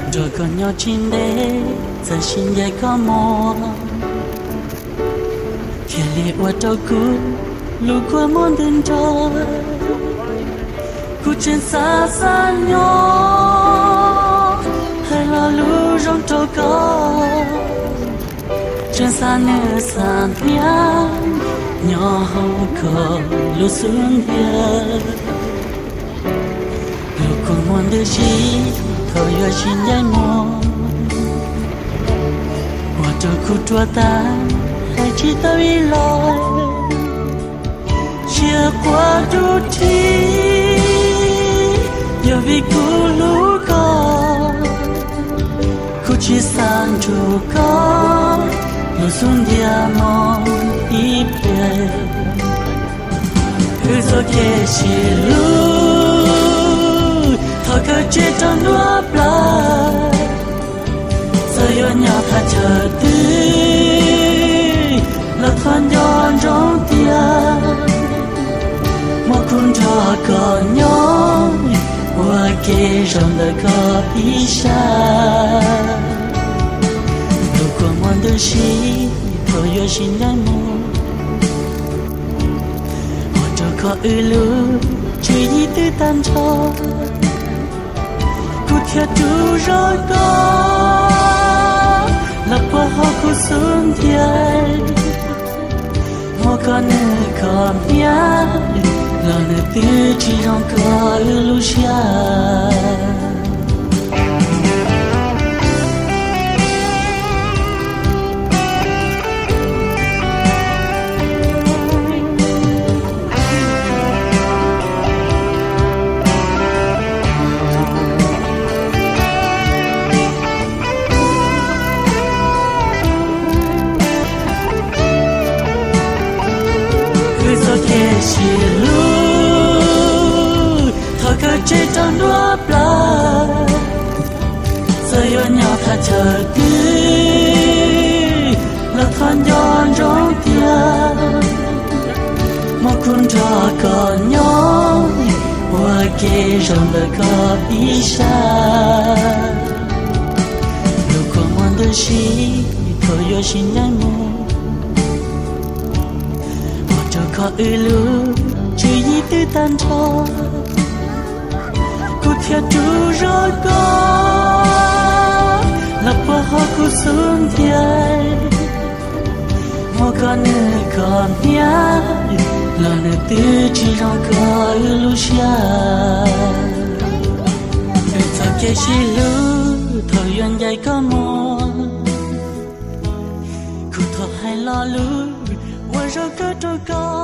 Nrog koj nyob tsis ntev, txawm sib ncaim koj muag, thiaj li ua rau kuv lub kua muag ntws nrog. Kuv tseem xav xav nyob, hais lo lus zoo rau koj, tseem xav nws xav hnyav, nyob hauv koj lub xub ntiag. Lub kua muag ntws si, thaum yuav sib ncaim muag, ua rau kuv ruam tag, hais tsis tau ib los. Siab quaj ruv rhib, yog vim kuv hlub koj, kuv tsis xav nrug koj lub xub ntiag mob ib pliag. Wb txoj kev sib hlub, thov koj tseg rau nruab plawv. Txawm yuav nyob thaj chaw twg, los thov nco ntsoov tias, muab kuv nrog koj nyob, ua ke zaum ntawm koj ib sab. Lub kua muag ntws si, thaum yuav sib ncaim muag, ua rau koj wb lub tswv yim twb tag nrho. Kuv thiaj rub zog koj los puag hauv kuv xub ntiag. Muab koj nws kho hnyav, los nws twb tsis zoo koj wb lub siab. Wb txoj kev sib hlub, thov koj tseg rau nruab plawv. Txawm yuav nyob thaj chaw twg, los thov nco ntsoov tias, muab kuv nrog koj nyob, ua ke zaum ntawm koj ib sab. Lub kua muag ntws si, thaum yuav sib ncaim muag, ua rau koj wb lub tswv yim twb tag nrho. Kuv thiaj rub zog koj los puag hauv kuv xub ntiag. Muab koj nws kho hnyav, los nws twb tsis zoo koj wb lub siab. Wb txoj kev sib hlub, thaum yuav ncaim koj muag, kuv thov hais lo lus ua zaum kawg rau koj.